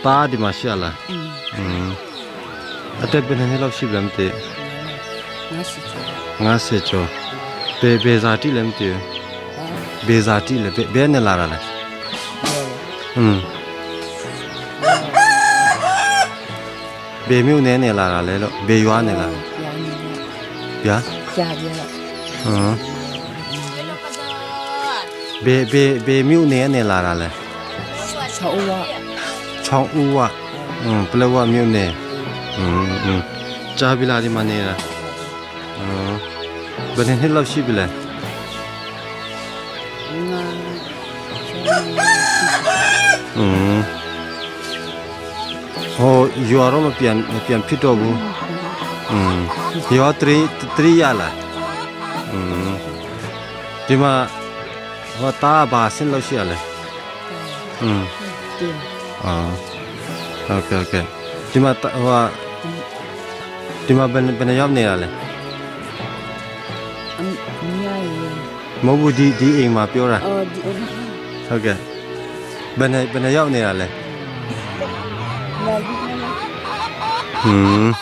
Ta di ma si ala. Mm. Ate ben he lo si blam te. Nga se cho. Be be za ti lem te. Be za ti le be be ne la ra le. Mm. Be miu ne ne la ra le lo. Be yua ne la. Ya. Mm. Be be be miu ne ne la ra le. ချောင်းဦးဝอืมပလဝမြို့နယ်อืมอืมကြားပြီလားဒီမှာနေတာအင်းဘယ်နှစ်လောက်ရှိပြီလဲอืมဟိုရွာတော့မပြန်မပြန်ဖြစ်တော့ဘူးอืมရွာ3 3ရလားอืมဒီမှာဟိုတားဘာဆင်းလို့ရှိရလဲอืม အာဟုတ်ကဲ့ဟုတ်ကဲ့ဒီမှာတဟိုဟာဒီမှာဘယ်ဘယ်နှစ်ယောက်နေတာလဲမဟုတ်ဘူးဒီဒီအိမ်မှာပြောတာဟုတ်ကဲ့ဘယ်နှစ်ဘယ်နှစ်ယောက်နေတာလဲဟွန်း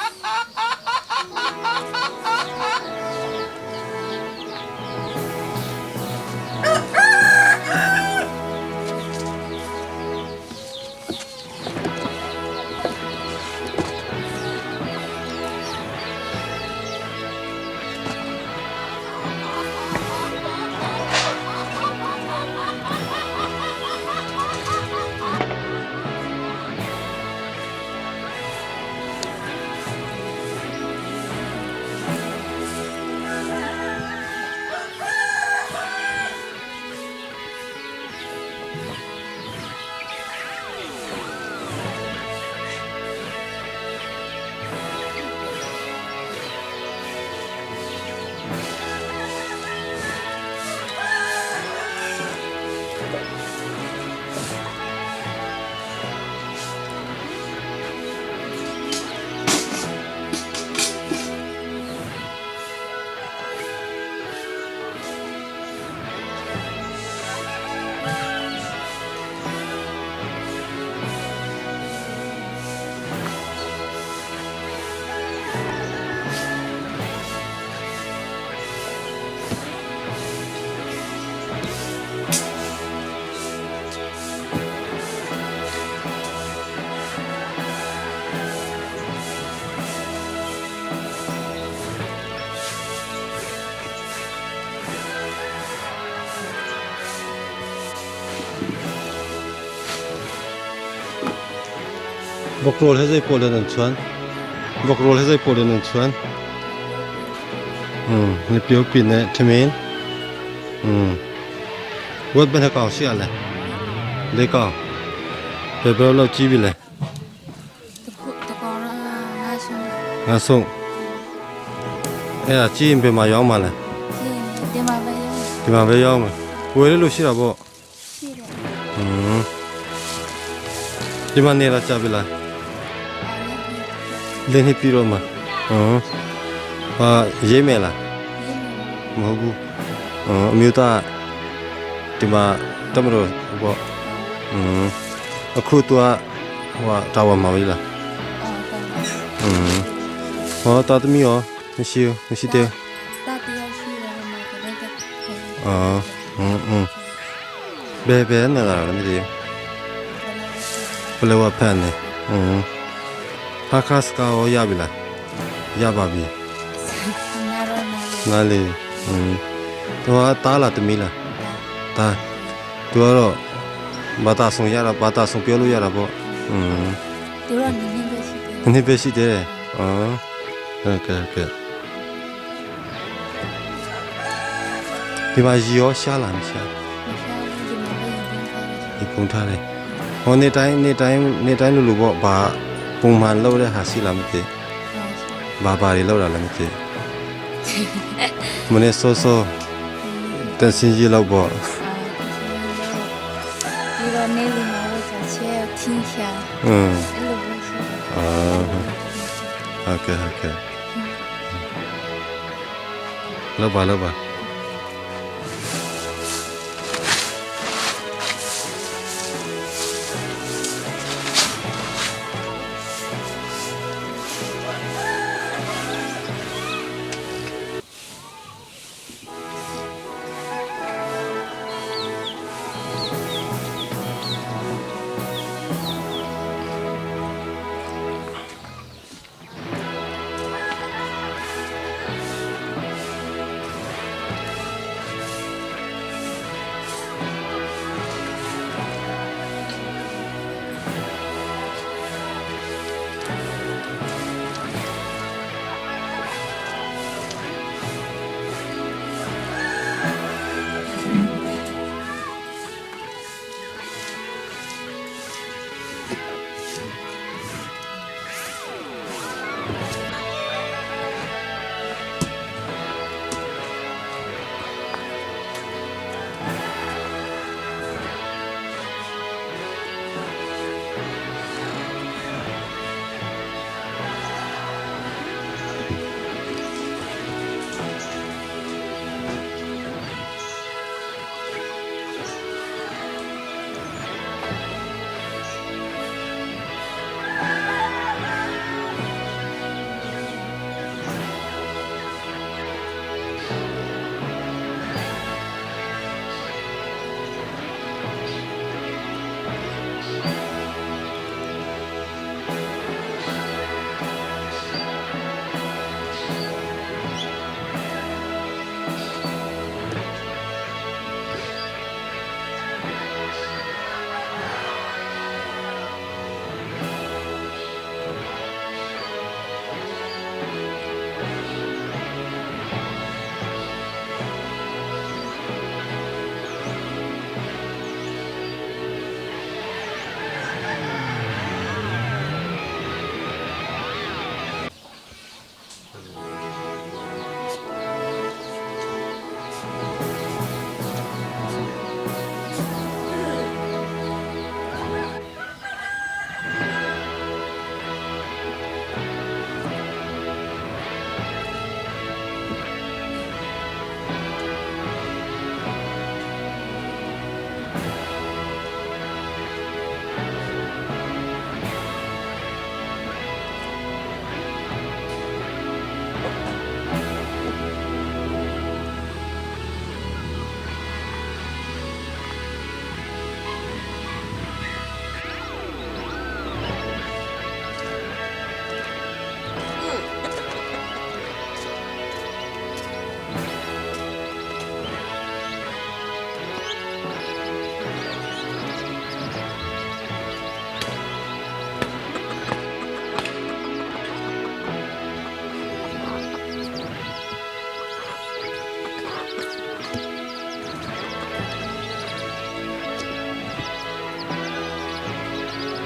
ဘကရိုလဟဲ့ပေါ်လန်ချွန်ဘကရိုလဟဲ့ပေါ်လန်ချွန်อืมนี่เปียวปินเนี่ยทมินอืมဝတ်ဘယ်နှကောင်ရှိရလဲလေးကောင်ဘယ်ဘယ်လောက်ကြီးပြီလဲ တခုတကောင်တော့ငါဆုံး ငါဆုံးအဲ့ဒါကြီးရင်ဘယ်မှာရောင်းမှာလဲ ကြည့်ဒီမှာပဲရော ဒီမှာပဲရောင်းမှာဝယ်လို့ရှိတာပေါ့ ရှိတယ် อืมဒီမှာနေလာကြပြီလားလင်းနေပြီးတော့မှာဟမ်ဟာရေးမယ်လားမဟုတ်ဘူးဟမ်အမျိုးသားဒီမှာတမလို့ပေါ့อืมအခု तू ကဟိုတာဝန်မှာပြီလား အော်တော့ อืมဟောတာသမီးရောမရှိဘူးမရှိသေး တာတရားရှိတယ်မှာကလည်း ဘူးအော်อืมอืมဘယ်ဘယ်နေလာလဲမသိဘူး ဘလဝဖန်နေอืมဟာခါစကာရောရပြီလားရပါပြီ ငါတော့နာ ငါလေอืมသူကတားလားတမီးလားတားသူကတော့ဘာသာဆောင်ရတာဘာသာဆောင်ပြောလို့ရတာပေါ့อืม သူတော့နည်းနည်းပဲရှိတယ် နည်းပဲရှိတယ်အော်ဟုတ်ကဲ့ဟုတ်ကဲ့ဒီမှာရီရောရှားလားမရှား မရှာဘူးဒီမှာပဲရင်ထားတယ် ဒီပုံထားတယ်ဟောနေတိုင်းနေတိုင်းနေတိုင်းလို့လို့ပေါ့ဘာပုံမှန်လုပ်တဲ့ဟာရှိလားမသိ ဘာဘာတွေလောက်တာလည်းမသိမနေ့စောစောတန်စင်ကြီးလောက်ပေါ့ ဒီတော့နေလီမှာဝတ်ချဲ听下 อืม အဲ့လိုပဲရှိတယ် အာဟုတ်ကဲ့ဟုတ်ကဲ့လောက်ပါလောက်ပါ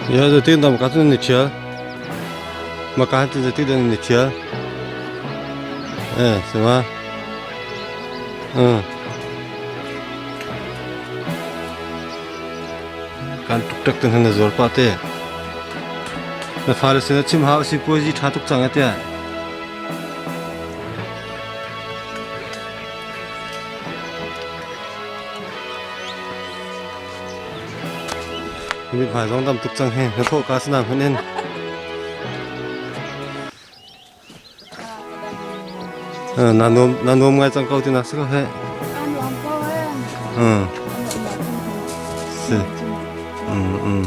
Ya zeitin dah maka cun ni ṭhial? Maka cun zeitin dah ni ṭhial? Eh, sama. Kan tuk tak ten na zuar pa te. Na fale sin chim hau si puazi ṭha tuk cang atiah. Mithmai zong dam tuk cang hi na thawh ka sinang hmanh in. Na nuam na nuam ngai cang ko tinak si ko he. Nuam ko he. Si. Mm.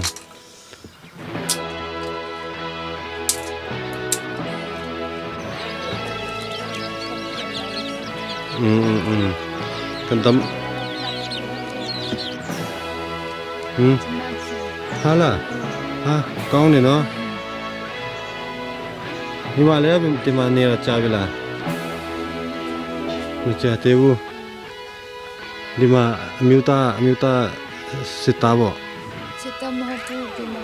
Mm mm. Kan dam. Hmm. Ha la. Ha, kong ni no. Ni ma le ti ma ni ra cha bila. Mi cha te bu. Di ma miuta miuta sita bo. Sita ma pu ti ma.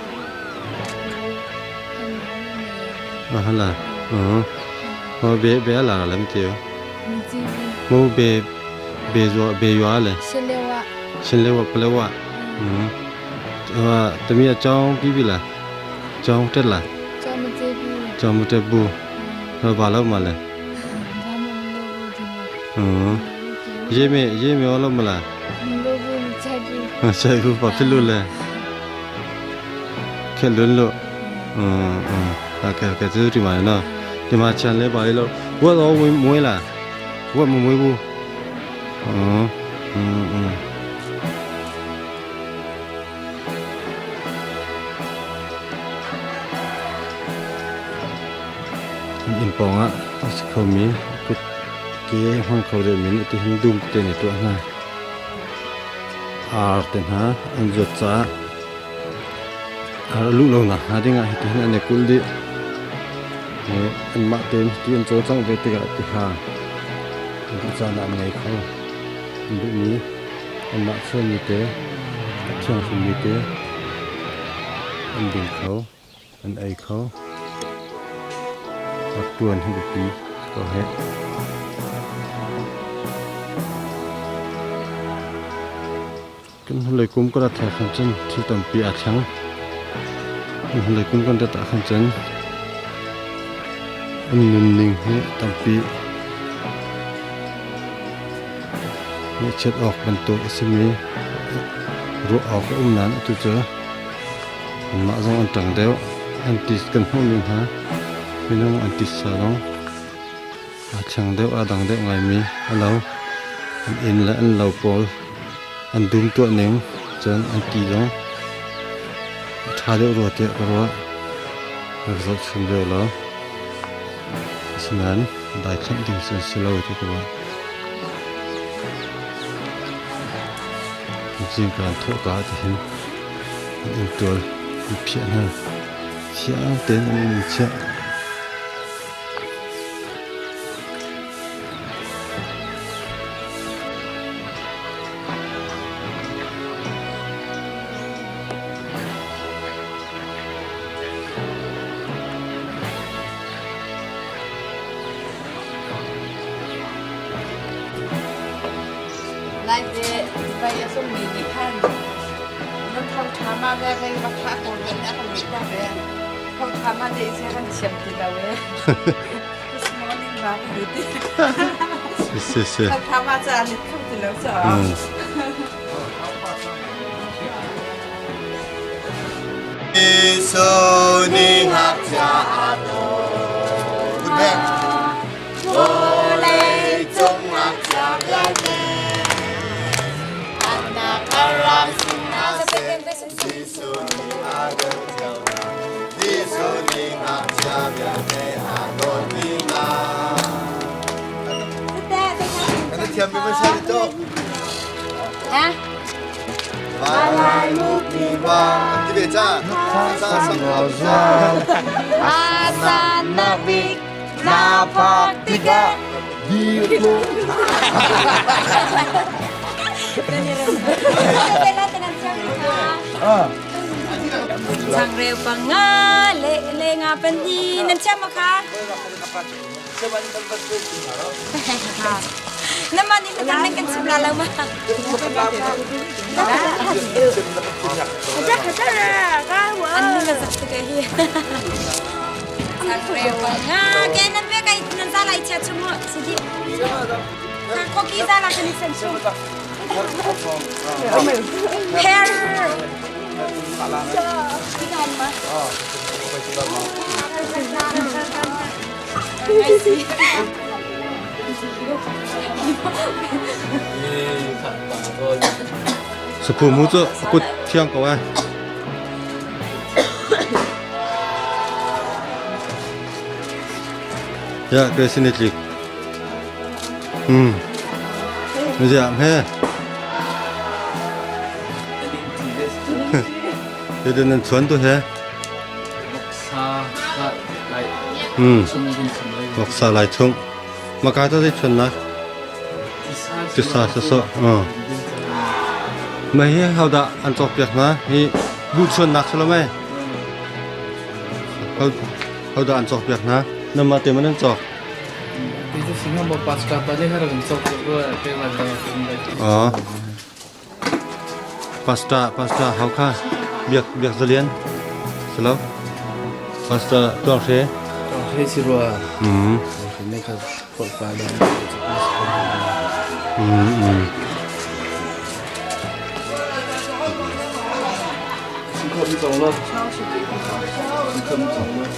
Ah hala. Uh. Ho be be la lam ti. Mo be be zo be yua le. Silewa. Silewa palewa. Um. Tami a chong pi bi la. Chong tet la. Chong ma te bu. Chong ma te bu. Ho ba lo ma le. Um. Ye me ye me lo ma la. Chai bu pa philu le. Khe lun lo. Um um. Okay okay ကျေးဇူးတင်ပါတယ်နော်ဒီမှာခြံလဲပါလေလို့ဝက်တော့ဝင်မွေးလားဝက်မမွေးဘူးอืมอืมอืม inn pawngah a si khomi kut ke hmang kho deuhmi nih tihin dum tete nih tuah hna. Ar te hna an zuat caah ar a luh lonak hnga dingah hitihin an i kulh dih. Anmah tein hiti an cawlcangh ve tikah tiha an duh caan ah an ngei kho. An duhmi anmah sualmi te, a thianghlimmi te an ding kho. An ei kho. Rak ṭuan hi biapi ko heh. Kan hnulei kum kan rat khan cun thil tampi aa thleng. Kan hnulei kum kan rat ah khan cun an nunning hi tampi ngaihchiat awk bantuk a simi ruah awk a um nain atu cu Anmah zong an ṭang deuh. An ti kan hmuhmi hna minung an titsa zong aa thleng deuh, aa dang deuh ngaimi a lo. An inn le an lo pawl an dum tuah ning cun an ti zong a ṭha deuh rua tiah ka ruah. Rak zohchun deuh law. Asinain daithlanh ding cu an si lo ti ka ruah. Zingka an thawhka ah tihin an inntual an phiah hna. Thiang tein an in chiah. Naite vai a tlungmi nih khan nan tho ṭha ma le vei va thah ko rih a kan leh ta ve. Tho ṭha ma le se kan thiam ti lo e. This morning ba ka ti. Si si si. Tho ṭha ma ca nit kho ti lo so. Jesuh ngakchia a dawt. Vawlei cung ngakchia vialte annak a rak sihna seh. Jesuh nih a dawt cio hna. Jesuh nih ngakchia vialte a dawt dih hna. Kan thiam mi va to. Ha? Valai mupi ba ti ve cha. Sa sa Asana bik na pak tiga. Changreu panga le le nga pahnih nan thiam maw kha? Namah nih kan nan kan chim la lo ma? An ning a zak tuk eh hi. Changreu panga ke nan ve kai nan za lai chia chung mu sidi. Koki za la kan i sen chung. Her. Saphu mu cu a kut thiang ko ai. Ya, ke sin tlik. Zia he. Thế nên chuan tu he. Voksa lai chung. Maka ta dei chuan nak. Tisa sa so. Mai hi hau dah an cawk piak hna hi bu chuan nak salo mai. Hau dah an cawk piak hna. Nama te man an cawk. Pastor pastor hau kha biak biak zalian salo pastor tuang hre Tuang hre si rua ne kha phol pa le Không trồng luôn. Không trồng luôn.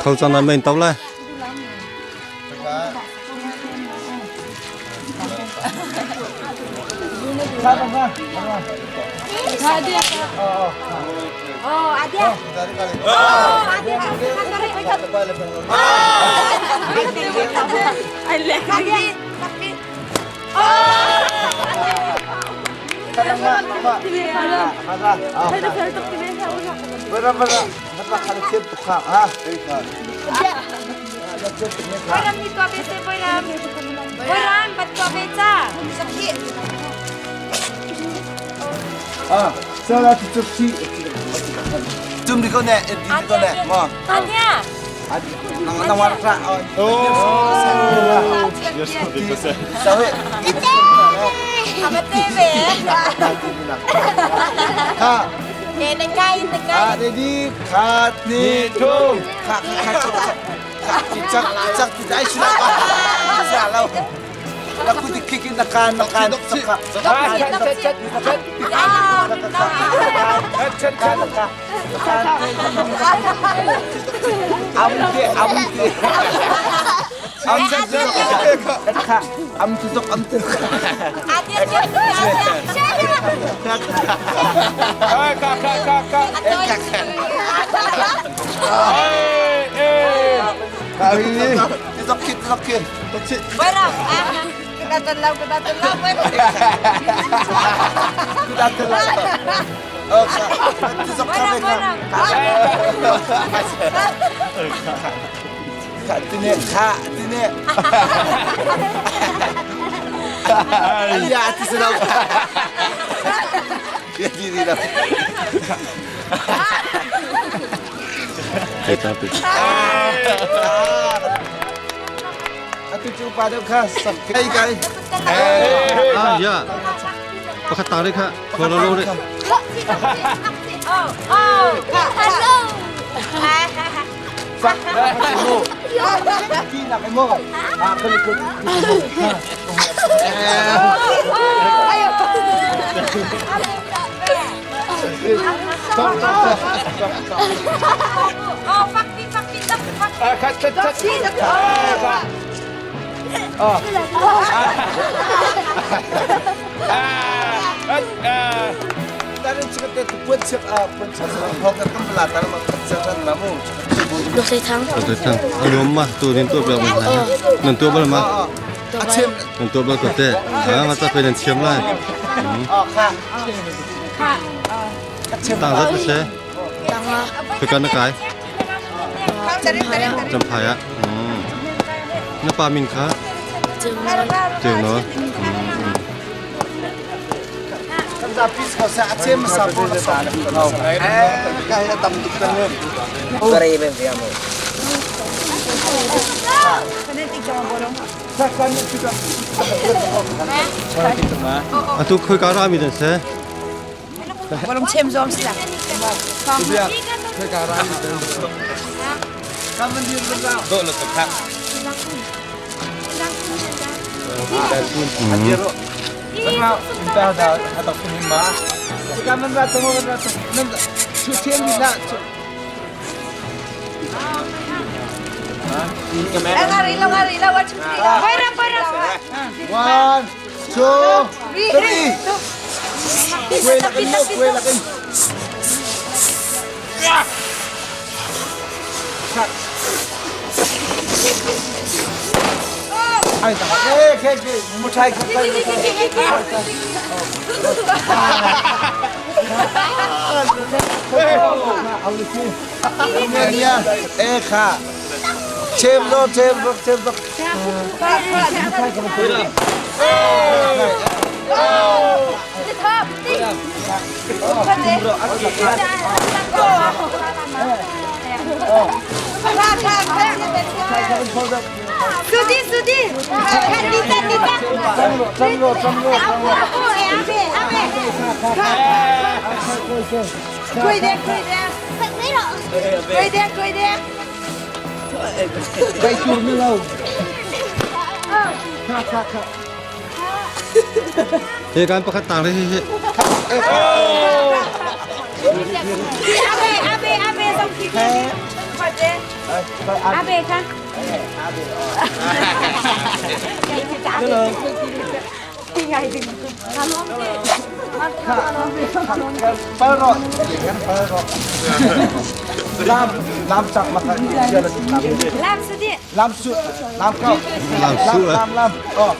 Khâu cho nó mình tao lại. Oh, adia. Oh, adia. Boiram ni tua bete boiram. Boiram bat tua beca. Sakit. Tum di ko ne, di ko ne, mo. Adia. Nang nang war ra. Oh. Sawe. Apa tebe? Ha. Eh, nangkai, nangkai. Ha, ready, khat ni thum. Kha kha kha chak chak ti dai sila. Sa lo. La ku ti kikin na kan na kan sa ka. Am te am te. Am te am te am te. Adia, adia. Ka ka ka ka. Ti zok ki. Boiram. Kita telau, kita telau. Kita telau. Oh, ti zok ka Boiram, ka. boiram. Ka ti ne ka ti ne. Ya ti se lo. Ya ti di lo. Thế ta bị. Atu chu pa do kha sak kai kai. À ya. Pakhat tang re kha. Ko lo lo re. Oh, oh. Hello. Sak mo. Ki na kai mo. Ah, ko ko. Ayo. Oh, fakti, fakti, tak, fakti. Cut cut cut. Tarin chik te pun chik a pun chik ho ka kam la tar ma chik ran ma mu. Được thầy thắng. Tôi thằng. Anh mà tu đến tu bèo mình này. Nên tu bao mà. A chem Nên tu bao có thể. À mà ta phải nên chiếm lại. อ๋อค่ะ Tang rất sẽ. Cái con nó cái. Chăm phải á. Na pa min kha? Ceu no. Kan zapi ko sa a cem sa po na sa. Eh, kai tam tuk kan. Kare ben viamo. Atu khoi ka ra mi den se. Bolong chem zom sila. Do lo tuk khak. One, two, three. Quê là cái nước, quê là cái. Ai ta? Ê, cái cái một hai cái cái. Eh, kha. Chem lo, chem lo, chem lo. Sudi, sudi. Dita, dita. Chem lo, chem lo, chem lo. Abe, abe. Quỳ đi, quỳ đi. Quỳ đi, quỳ đi. Cái chuông nữa đâu. Kha kha kha. He kan pakhat tang re hi. Abe, abe, abe, xong khi Abe kha. Paro. Paro. Lam, lam chak mà cái lam. Làm sudi. Lam su, lam cao. Lam su à? Lam lam. Oh.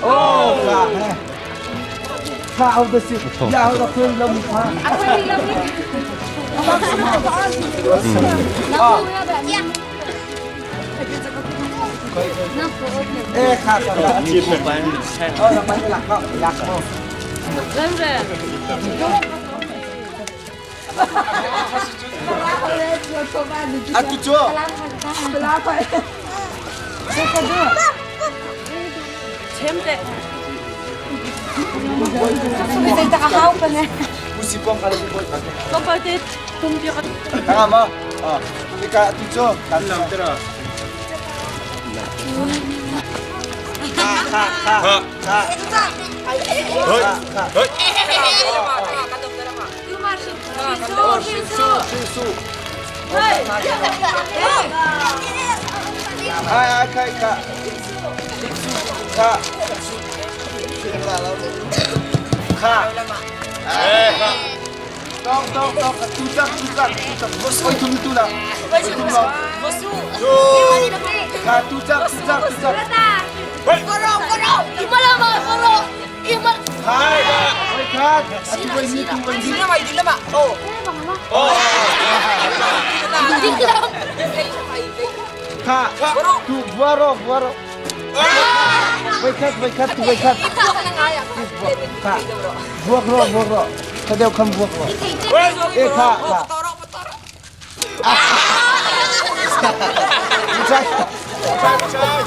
Oh, kha. Kha out the seat. Ya, out the queen lam kha. Eh, kha kha. Ờ, là bánh lạc không? Lạc không? À, tu chưa? Usipong ka lang po. Tama mo? Oh. Ika, tu chưa? Lam tira. Kha kha kha. Kha. Kha. Hoi. Su, su. Ai ai kai ka. Kha. Kha. Tong tong tong tu tak tu tak tu tak. Bos oi tu tu la. Kha tu tak tu tak tu tak. Hai. Oi kha. Tu koi ni tu koi ni. Kha. Tu buaro buaro. Wai khat wai khat tu wai khat. Kha. Buak ro buak ro. Kha đeo khăm buak ro. Ê kha kha. Chạy. Chạy chạy.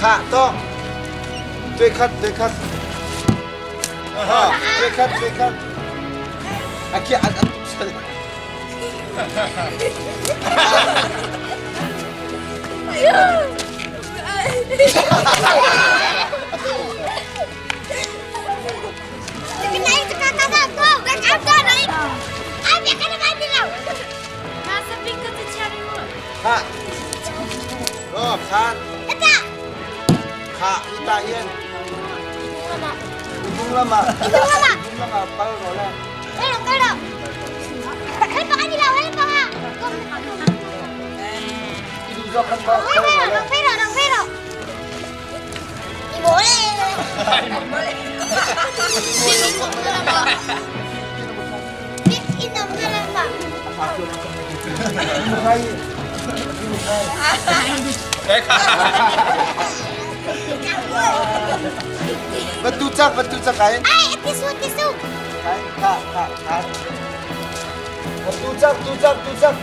Kha to. Tuyệt khát tuyệt khát. Tuyệt khát tuyệt khát. À kia ăn ăn. Kha. Ờ kha. Kha ita yên. Tung lama. Tung lama pal rồi la. Idu do khăn bao. Batu cak, batu cak ai. Ai, tisu, tisu. Kai, ka, ka, ka. Batu cak, tu cak, tu cak.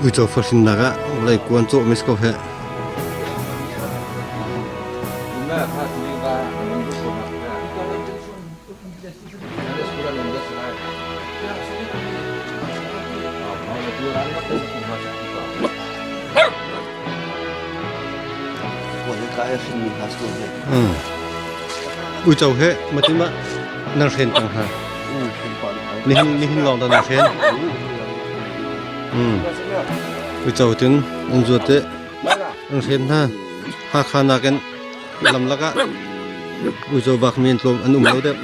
Uico fahrinnak ah vawlei kuan cawh mis ko heh. Uico he matima nan hren cang hna. Nihin nihin lawng dah nan hren. Uico tin an zuat i an hren hna. Hakha nakin lam lakah uico vakmi an tlawm an um lo deuh.